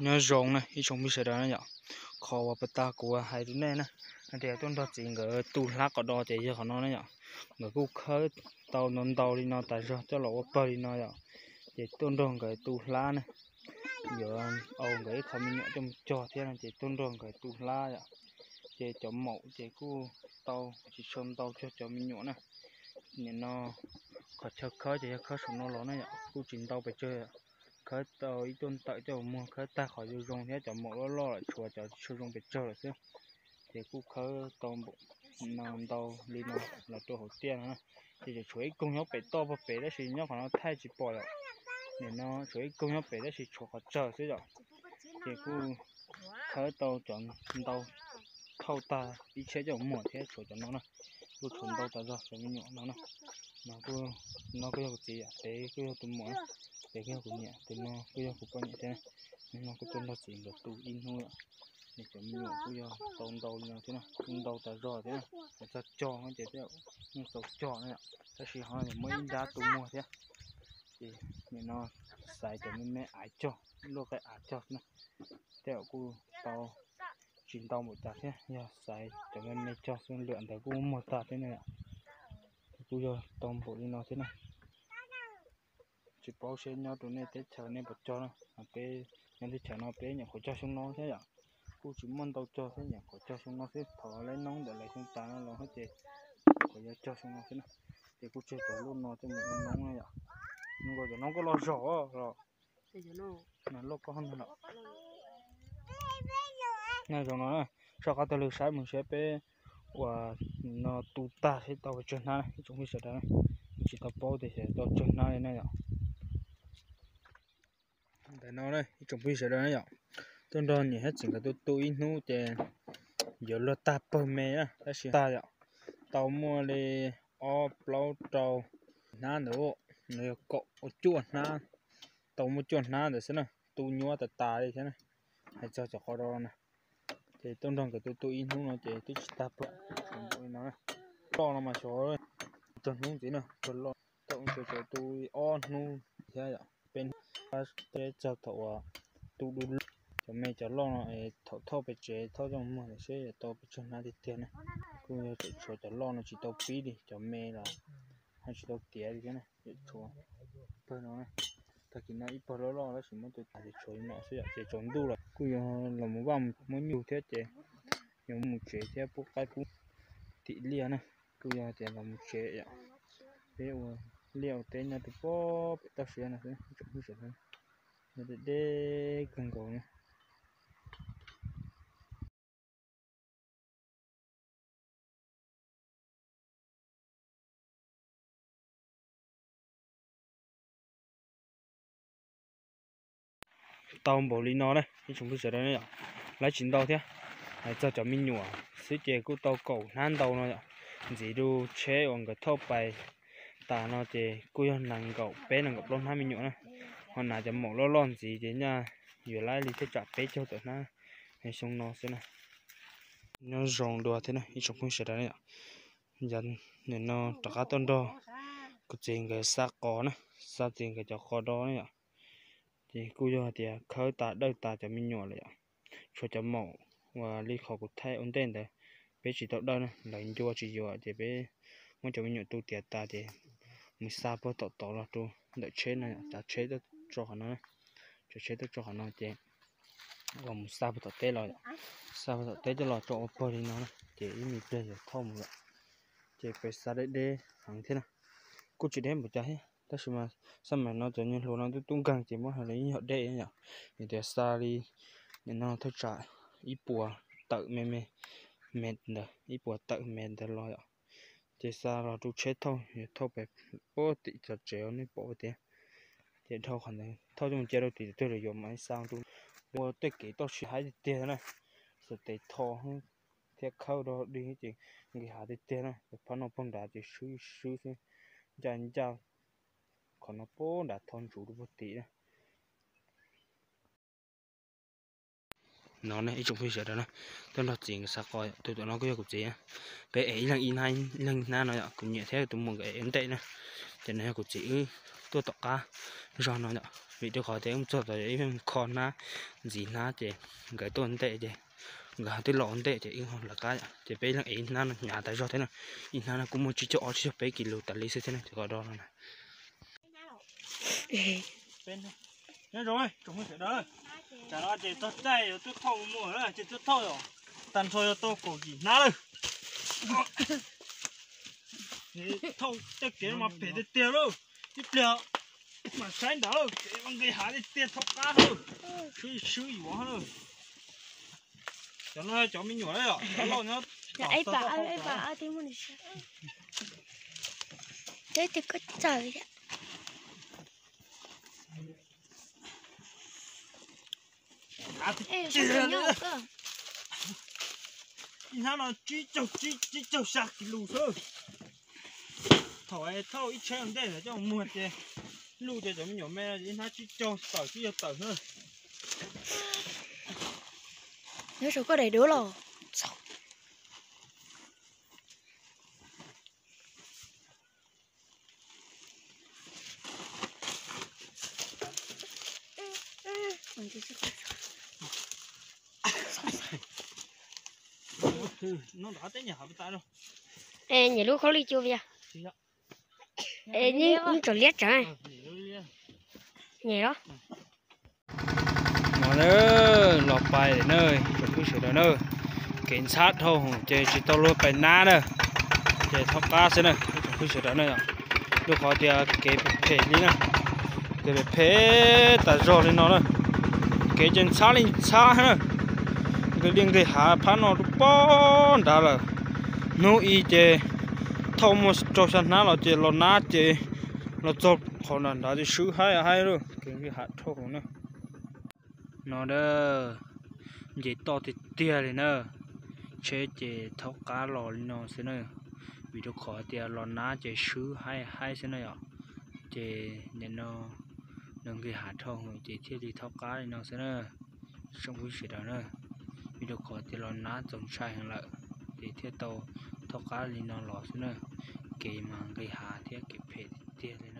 Nyob zoo na ib tsoom phooj ywg sawv daws na yom. Qhov uas puag ta kuv hais rau nej na, hais tias tuaj nrog txiv nkawd tu hlab qos do ces yog qhov no na yom. Nkawd kuj khawb tau ntau ntau li no tas zog coj los ua pawg li no yom. Ces tuaj nrog nkawd tu hlab na, yuav au nkawd ib qho me nyuam coj mus cog thiab no ces tuaj nrog nkawd tu hlab yom. Ces cov maum ces kuj tau tsis tshua ntau cuag cov me nyuam na. Nim no qhov chaw khawb ces yog khawb saum no los na yom, kuj tsis ntau pes tsawg. Khawb tau ib tuaj ntawm coj mus muag, khawb tag qhov zoo zoo thiab cov maum loj loj lawm tshuav cov tsis tshua zoo pes tsawg lawm xwb. Ces kuj khawb tau npaum no ntau li no los rau hauv tiaj no na. Ces tseem tshuav ib koog nyob pem toj puag pem tab sis nyob qhov no thaij tsis pom yom. Nim no tshuav ib koog nyob pem tab sis tshuav qhov tsawg xwb yom. Ces kuj khawb tau cov ntau thauj tag ib tsheb coj mus muag thiab tshuav cov no na. Kuj tshuav ntau tas zog cov me nyuam no na. No kuj yog kuv txiv yom, pem kuj yog tus muam, pem kuj yog kuv niam, tus no kuj yog kuv poj niam thiab. Nim no kuj tuaj nrog txiv nkawd tu ib hnub lawm. Ces cov me nyuam kuj yog tau ntau li no thiab na, kuj ntau tas zog thiab na. Hais txog cog no ces tej zaum yeej tau cog na yom, tab sis ho muab ib nrab tu muag thiab. Ces nim no xaiv cov me me av cog, luaj qe av cog xwb na. Tej zaum kuj tau tsis ntau npaum cas thiab, yog xaiv cov me me cog xwb, lwm ntawd kuj muag tag thiab na yom. Ces kuj yog tau npaum li no thiab na. Tsis paub seb nyob rau nej teb chaws nej puas cog na, peb nyob teb chaws no peb nyuam qhuav cog xyoo no thiab yom. Kuj tsis muaj ntau cog thiab, nyuam qhuav cog xyoo no xwb, thov leb noob ntawm lawv xyoo tas no los ces nyuam qhuav yuav cog xyoo no xwb na. Ces kuj tseg cov luaj no coj mus ua noob na yom. Nkaus cov noob koj los zog los, luaj koj no, zoo no na. Soj qab taug lw saib mus seb peb uas no tu tag seb tau pes tsawg hnab na ib tsoom phooj ywg sawv daws na. Tsis tau paub tias xyov tau tsawg hnab li na yom. Ntawm no ib tsoom phooj ywg sawv daws na yom, tuaj nrog niam thiab txiv nkawd tu tu ib hnub ces yuav luag tag pawg me na tab sis tag yom. Tau muaj li ob plaub rau hnab ntawd, no yog kaum cuaj hnab, tau muaj cuaj hnab ntawd xwb na, tu nyuaj tas tas li thiab na. Hais txog cov qos do na, ces tuaj nrog nkawd tu tu ib hnub no ces twb tsis tag pawg li no. Loj no mas xyov txog hnub ntxiv na, pawg loj tau ntsia tau tu ob hnub thiab yom, peb hnub txog thaum uas tu du lug. Cov me cov loj no thaum thauj pem tsev thauj coj muag seb yuav tau pes tsawg hnab tiag tiag na. Kuj yog tseem tshuav cov loj no tsis tau pib li, cov me los ho tsis tau tiav li thiab na, tseem tshuav pawg no. Tag kis no ib pawg loj loj tab sis muab tua tas ces tshuav li no xwb yom, ces tsaus ntuj lawm kuj yuav los mus vaj muab nyuj thiab ces yuav mus tsev thiab pub qaib pub tim liaj na. Kuj yog tias los mus tsev yom, peb ua liaj ua teb nyob rau pem toj siab no xwb, tsoom phooj ywg sawv daws, nyob deb deb kawg nkaus na. Tau npaum li no na ib tsoom phooj ywg sawv daws yom, lawv tsis ntau thiab. Hais txog cov me nyuam xwb ces kuj tau kaum hnab ntau no yom. Ntxiv rau tsheb uas nkawd thauj pais tas no ces kuj yog nees nkaum peb nees nkaum plaub hnab me nyuam na. Ho hnav cov maum loj loj ntxiv ces nyaj yuav lab li thiaj tsam peb caug tawm hnab xyoo no xwb na. Nyob zoo dua thiab na ib tsoom phooj ywg sawv daws na yom. Yog nim no rov qab tuaj nrog kuv txiv nkawd xa qos na, xa txiv nkawd cov qos do na yom. Ces kuj yog hais tias khawb tas dawj tas cov me nyuam lawm yom. Tshuav cov maum uas li qhov kuv thaij ua ntej ntawd, peb tsis tau dawj na, lawv ncua tsis yuav ces peb muab cov me nyuam tu tiav tas ces mus xa puag tom tod los rau ntawm tsheb no, tsav tsheb tuaj tso qhov no, tsav tsheb tuaj tso qhov no ces uas mus xa puag tom teb los, xa puag tom teb coj los tso ua pawg li no na ces ib me pliag yuav thauj mus lawm. Ces peb xa deb deb heev thiab na, kuj tsis deb npaum cas thiab tab sis mas xab maim no cov nyuag hluas no tub tub nkeeg ces muab hais los yeej yog deb yom. Vim tias xa li nim no thaj tsam ib puas tawm me me, me ntawd ib puas tawm me ntawd los yom. Ces xa los rau tsheb thauj, yuav thauj pem puag tim cov tsev nej pom tiag. Ces dhau qhov ntawd thauj coj mus cia rau tim twg lawm yuav mam xa rau ua tej kev toj siab haib tiag tiag na. Xav tes tho thiab khawb rau dig ces nqis hav tiag tiag na, cov phab no puag nrad ces swb swb xwb, ncaj ncaj qhov no puag nrad tho ntsuv rau puag tim na. No ne ib tsoom phooj ywg sawv daws na, tuaj nrog txiv nkawd xa qos, tus tom no kuj yog kuv txiv na. Peb ev ib leeg ib hnab, ib leeg ib hnab no yom, kuv niam thiab tus muam nkawd ev ntej na. Ces no yog kuv txiv wb tuaj tom qab zog no yom. Vim rau qhov tias wb mus txog tom ib kho hnab, ntxiv hnab ces nkawd tuaj ntej ces nkawd twb los ua ntej ces wb ho lawv qab, ces peb leeg ev ib hnab no hnyav tas zog thiab na. Ib hnab no kuj muaj tsib caug ob tsib caug peb kis lus tas li xwb thiab na, ces qhov do no na. Nyob zoo tsoom phooj ywg sawv daws, tsam no ces txog caij yuav tuaj thauj muag lawm ces tuaj thauj os. Tag nrho yog tau kaum yim hnab lawm. Thauj tej kev mas phem tiag tiag lauj. Ib pliag mam saib ntawd lauj, kev mas nqis hav tiag tiag, thauj qab lauj. Swb swb yuav lauj. Cov no cov me nyuam na yom, cov loj nyob tom. Ib hnab no tsib caug, tsib caug xya kis lus xwb. Thaum thauj ib tsheb ua ntej coj muag ces luj ces cov me nyuam me ib hnab tsib caug tawm tsib caug tawm xwb. Nyob zoo koj daim duab los. Nyem lub khaub lig cua vias. Es yeej tsaus liab tsawv. Nyem los. No na, los pais na, tsoom phooj ywg sawv daws na. Kev ntxhab dhau hwv ces tsis tau luag pais nab na, ces thaub qab xwb na tsoom phooj ywg sawv daws na. Rau qhov tias kev phem phem li na, kev phem phem tas zog li no na, kev ces ntxhab li ntxhab na. Nqis li nqis hav phab no rau pog nrad lawm. Hnub i ces thauj muaj rau xya hnab los ces los nab ces los txog qhov nram nrad ces swb haib haib lawm, kev nqis hav dhau hwv na. No na, nce toj tiag tiag li na, tsheb ces thaub qab los li no xwb na, vim rau qhov tias los nab ces swb haib haib xwb na yom. Ces nim no nws nqis hav dhau hwv ces thiaj li thaub qab li no xwb na tsoom phooj ywg sawv daws na. Vim rau qhov tias los nab txaus ntshai heev lawm ces thiaj tau thaub qab li no los xwb na. Kev mas nqis hav thiab kev phem tiag tiag li.